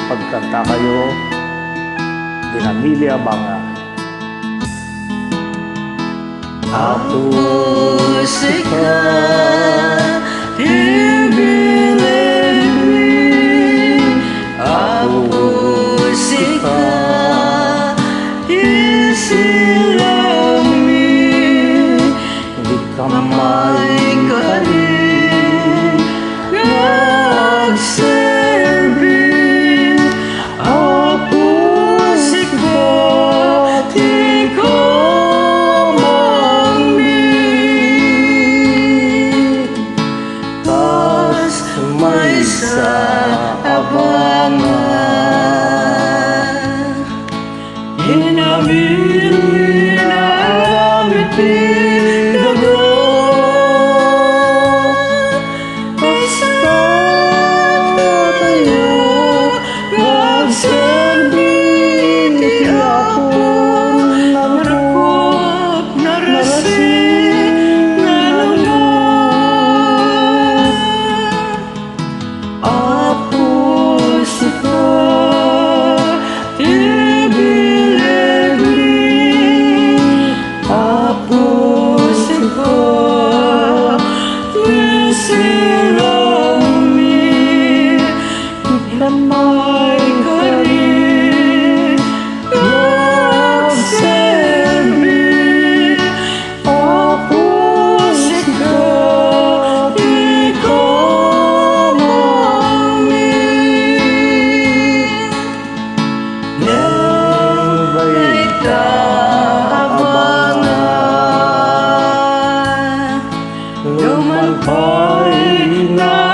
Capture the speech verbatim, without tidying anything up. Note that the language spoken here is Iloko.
Pagkantakayo, Dinamili a Banga. Apo, sika ti bilegmi. Apo, sika ti silangmi. Dika maikari nga agserbi. Apo, sika ti kamangmi. Kas maysa a banga. Inabilin a aramid ti daga. Kasta tayo nga agserbi ti Apo, narakop, narasing, nanunot. Apo, sika ti bilegmi. Apo, sika ti silangmi. Dika maikari nga agserbi. Apo, sika ti kamangmi. Ngem dayta a banga, lumalpay na